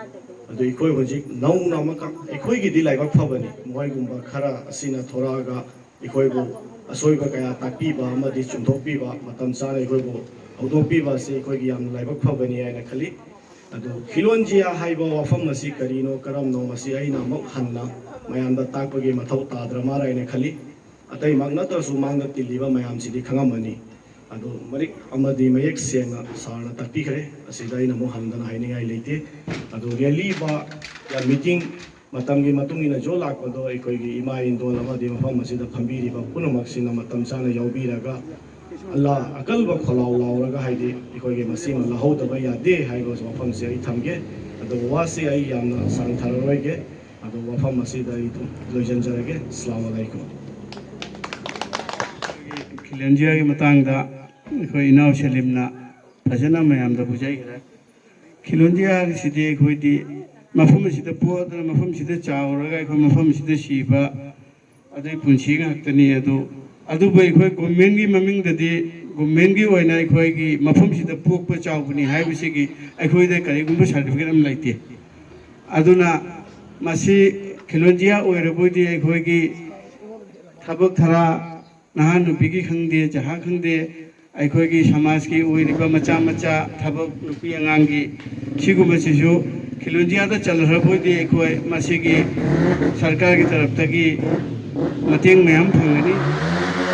ꯑꯗꯨ ꯑꯩꯈꯣꯏ ꯍꯧꯖꯤꯛ ꯅꯧꯅ ꯑꯃꯈꯛ, ꯑꯩꯈꯣꯏꯒꯤꯗꯤ ꯂꯥꯏꯕꯛ ꯐꯕꯅꯤ, ꯃꯈꯣꯏꯒꯨꯝꯕ ꯈꯔ ꯑꯁꯤꯅ ꯊꯣꯔꯛꯑꯒ ꯑꯩꯈꯣꯏꯕꯨ ꯑꯁꯣꯏꯕ ꯀꯌꯥ ꯇꯥꯛꯄꯤꯕ ꯑꯃꯗꯤ ꯆꯨꯝꯊꯣꯛꯄꯤꯕ, ꯃꯇꯝ ꯆꯥꯅ ꯑꯩꯈꯣꯏꯕꯨ ꯍꯧꯗꯣꯛꯄꯤꯕ ꯑꯁꯤ ꯑꯩꯈꯣꯏꯒꯤ ꯌꯥꯝꯅ ꯂꯥꯏꯕꯛ ꯐꯕꯅꯤ ꯍꯥꯏꯅ ꯈꯜꯂꯤ꯫ ꯑꯗꯨ ꯈꯤꯂꯣꯟꯖꯤꯌꯥ ꯍꯥꯏꯕ ꯋꯥꯐꯝ ꯑꯁꯤ ꯀꯔꯤꯅꯣ, ꯀꯔꯝꯅꯣ, ꯃꯁꯤ ꯑꯩꯅ ꯑꯃꯨꯛ ꯍꯟꯅ ꯃꯌꯥꯝꯗ ꯇꯥꯛꯄꯒꯤ ꯃꯊꯧ ꯇꯥꯗ꯭ꯔ ꯃꯥꯜꯂꯦ ꯍꯥꯏꯅ ꯈꯜꯂꯤ꯫ ꯑꯇꯩꯃꯛ ꯅꯠꯇ꯭ꯔꯁꯨ ꯃꯥꯡꯗ ꯇꯤꯜꯂꯤꯕ ꯃꯌꯥꯝꯁꯤꯗꯤ ꯈꯪꯉꯝꯃꯅꯤ꯫ ꯑꯗꯨ ꯃꯔꯤꯛ ꯑꯃꯗꯤ ꯃꯌꯦꯛ ꯁꯦꯡꯅ ꯁꯥꯔꯅ ꯇꯥꯛꯄꯤꯈ꯭ꯔꯦ꯫ ꯑꯁꯤꯗ ꯑꯩꯅ ꯑꯃꯨꯛ ꯍꯟꯗꯅ ꯍꯥꯏꯅꯤꯡꯉꯥꯏ ꯂꯩꯇꯦ꯫ ꯑꯗꯨ ꯔꯦꯂꯤ ꯕꯥ ꯃꯤꯇꯤꯡ ꯃꯇꯝꯒꯤ ꯃꯇꯨꯡ ꯏꯟꯅ ꯖꯣ ꯂꯥꯛꯄꯗꯣ ꯑꯩꯈꯣꯏꯒꯤ ꯏꯃꯥ ꯏꯟꯗꯣꯜ ꯑꯃꯗꯤ ꯃꯐꯝ ꯑꯁꯤꯗ ꯐꯝꯕꯤꯔꯤꯕ ꯄꯨꯝꯅꯃꯛꯁꯤꯅ ꯃꯇꯝ ꯆꯥꯅ ꯌꯥꯎꯕꯤꯔꯒ ꯑꯜꯂꯥ ꯑꯀꯜꯕ ꯈꯣꯜꯂꯥꯎ ꯂꯥꯎꯔꯒ ꯍꯥꯏꯗꯤ ꯑꯩꯈꯣꯏꯒꯤ ꯃꯁꯤꯃ ꯂꯧꯍꯧꯗꯕ ꯌꯥꯗꯦ ꯍꯥꯏꯕ ꯋꯥꯐꯝꯁꯦ ꯑꯩ ꯊꯝꯒꯦ꯫ ꯑꯗꯨꯒ ꯋꯥꯁꯤ ꯑꯩ ꯌꯥꯝꯅ ꯁꯥꯡꯊꯔꯔꯣꯏꯒꯦ꯫ ꯑꯗꯨ ꯋꯥꯐꯝ ꯑꯁꯤꯗ ꯑꯩ ꯑꯗꯨꯝ ꯂꯣꯏꯁꯤꯟꯖꯔꯒꯦ꯫ ꯑꯁꯂꯥꯃꯨ ꯑꯂꯥꯏꯀꯨꯝ꯫ ꯈꯤꯂꯣꯟꯖꯤꯌꯥꯒꯤ ꯃꯇꯥꯡꯗ ꯑꯩꯈꯣꯏ ꯏꯅꯥꯎ ꯁꯦꯂꯤꯝꯅ ꯐꯖꯅ ꯃꯌꯥꯝꯗ ꯕꯨꯖꯩꯈ꯭ꯔꯦ꯫ ꯈꯤꯂꯣꯟꯖꯤꯌꯥꯒꯤꯁꯤꯗꯤ ꯑꯩꯈꯣꯏꯗꯤ ꯃꯐꯝ ꯑꯁꯤꯗ ꯄꯣꯛꯑꯗꯅ ꯃꯐꯝꯁꯤꯗ ꯆꯥꯎꯔꯒ ꯑꯩꯈꯣꯏ ꯃꯐꯝꯁꯤꯗ ꯁꯤꯕ ꯑꯗꯨꯒꯤ ꯄꯨꯟꯁꯤ ꯉꯥꯛꯇꯅꯤ꯫ ꯑꯗꯨ ꯑꯗꯨꯕꯨ ꯑꯩꯈꯣꯏ ꯒꯣꯔꯃꯦꯟꯒꯤ ꯃꯃꯤꯡꯗꯗꯤ ꯒꯣꯔꯃꯦꯟꯒꯤ ꯑꯣꯏꯅ ꯑꯩꯈꯣꯏꯒꯤ ꯃꯐꯝꯁꯤꯗ ꯄꯣꯛꯄ ꯆꯥꯎꯕꯅꯤ ꯍꯥꯏꯕꯁꯤꯒꯤ ꯑꯩꯈꯣꯏꯗ ꯀꯔꯤꯒꯨꯝꯕ ꯁꯥꯔꯇꯤꯐꯤꯀꯦꯠ ꯑꯃ ꯂꯩꯇꯦ꯫ ꯑꯗꯨꯅ ꯃꯁꯤ ꯈꯤꯂꯣꯟꯖꯤꯌꯥ ꯑꯣꯏꯔꯕꯣꯏꯗꯤ ꯑꯩꯈꯣꯏꯒꯤ ꯊꯕꯛ ꯊꯔꯥ ꯅꯍꯥ ꯅꯨꯄꯤꯒꯤ ꯈꯪꯗꯦ, ꯖꯍꯥ ꯈꯪꯗꯦ, ꯑꯩꯈꯣꯏꯒꯤ ꯁꯃꯥꯖꯀꯤ ꯑꯣꯏꯔꯤꯕ ꯃꯆꯥ ꯃꯆꯥ ꯊꯕꯛ, ꯅꯨꯄꯤ ꯑꯉꯥꯡꯒꯤ ꯁꯤꯒꯨꯝꯕꯁꯤꯁꯨ ꯈꯤꯂꯣꯟꯖꯤꯌꯥꯗ ꯆꯜꯈ꯭ꯔꯕ ꯑꯣꯏꯗꯤ ꯑꯩꯈꯣꯏ ꯃꯁꯤꯒꯤ ꯁꯔꯀꯥꯔꯒꯤ ꯇꯔꯞꯇꯒꯤ ꯃꯇꯦꯡ ꯃꯌꯥꯝ ꯐꯪꯒꯅꯤ꯫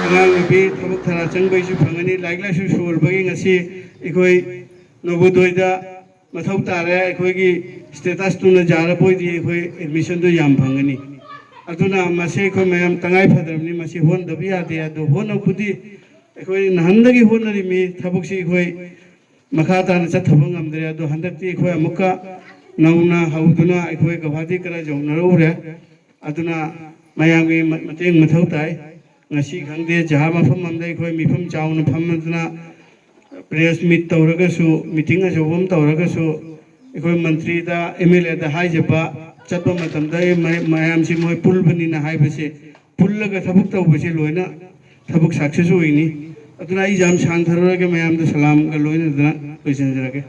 ꯑꯉꯥꯡ ꯅꯨꯄꯤ ꯊꯕꯛ ꯊꯔꯥ ꯆꯪꯕꯩꯁꯨ ꯐꯪꯒꯅꯤ꯫ ꯂꯥꯏꯔꯤꯛ ꯂꯥꯏꯁꯨ ꯁꯨꯔꯕꯒꯤ ꯉꯁꯤ ꯑꯩꯈꯣꯏ ꯅꯣꯕꯣꯗꯣꯏꯗ ꯃꯊꯧ ꯇꯥꯔꯦ꯫ ꯑꯩꯈꯣꯏꯒꯤ ꯁ꯭ꯇꯦꯇꯁꯇꯨꯅ ꯌꯥꯔꯕ ꯑꯣꯏꯗꯤ ꯑꯩꯈꯣꯏ ꯑꯦꯗꯃꯤꯁꯟꯗꯣ ꯌꯥꯝ ꯐꯪꯒꯅꯤ꯫ ꯑꯗꯨꯅ ꯃꯁꯤ ꯑꯩꯈꯣꯏ ꯃꯌꯥꯝ ꯇꯉꯥꯏ ꯐꯗ꯭ꯔꯕꯅꯤ, ꯃꯁꯤ ꯍꯣꯠꯅꯗꯕ ꯌꯥꯗꯦ꯫ ꯑꯗꯣ ꯍꯣꯠꯅꯕꯗꯤ ꯑꯩꯈꯣꯏ ꯅꯍꯥꯟꯗꯒꯤ ꯍꯣꯠꯅꯔꯤꯃꯤ꯫ ꯊꯕꯛꯁꯤ ꯑꯩꯈꯣꯏ ꯃꯈꯥ ꯇꯥꯅ ꯆꯠꯊꯕ ꯉꯝꯗ꯭ꯔꯦ꯫ ꯑꯗꯣ ꯍꯟꯗꯛꯇꯤ ꯑꯩꯈꯣꯏ ꯑꯃꯨꯛꯀ ꯅꯧꯅ ꯍꯧꯗꯨꯅ ꯑꯩꯈꯣꯏ ꯒꯧꯍꯥꯇꯤ ꯈꯔ ꯌꯧꯅꯔꯛꯎꯔꯦ꯫ ꯑꯗꯨꯅ ꯃꯌꯥꯝꯒꯤ ꯃ-, ꯃꯇꯦꯡ ꯃꯊꯧ ꯇꯥꯏ꯫ ꯉꯁꯤ ꯈꯪꯗꯦ, ꯖꯍꯥ ꯃꯐꯝ ꯑꯃꯗ ꯑꯩꯈꯣꯏ ꯃꯤꯐꯝ ꯆꯥꯎꯅ ꯐꯝꯃꯗꯨꯅ ꯄ꯭ꯔꯦꯁ ꯃꯤꯠ ꯇꯧꯔꯒꯁꯨ, ꯃꯤꯇꯤꯡ ꯑꯆꯧꯕ ꯑꯃ ꯇꯧꯔꯒꯁꯨ, ꯑꯩꯈꯣꯏ ꯃꯟꯇ꯭ꯔꯤꯗ, ꯑꯦꯝ ꯑꯦꯜ ꯑꯦꯗ ꯍꯥꯏꯖꯕ ꯆꯠꯄ ꯃꯇꯝꯗ ꯑꯩ ꯃ-, ꯃꯌꯥꯝꯁꯤ ꯃꯣꯏ ꯄꯨꯜꯕꯅꯤꯅ ꯍꯥꯏꯕꯁꯦ, ꯄꯨꯜꯂꯒ ꯊꯕꯛ ꯇꯧꯕꯁꯦ ꯂꯣꯏꯅ ꯊꯕꯛ ꯁꯛꯁꯦꯁ ꯑꯣꯏꯅꯤ꯫ ꯑꯗꯨꯅ ꯑꯩ ꯌꯥꯝ ꯁꯥꯡꯊꯔꯔꯣꯏꯒꯦ, ꯃꯌꯥꯝꯗ ꯁꯂꯥꯝꯒ ꯂꯣꯏꯅꯗꯅ ꯂꯣꯏꯁꯤꯟꯖꯔꯒꯦ꯫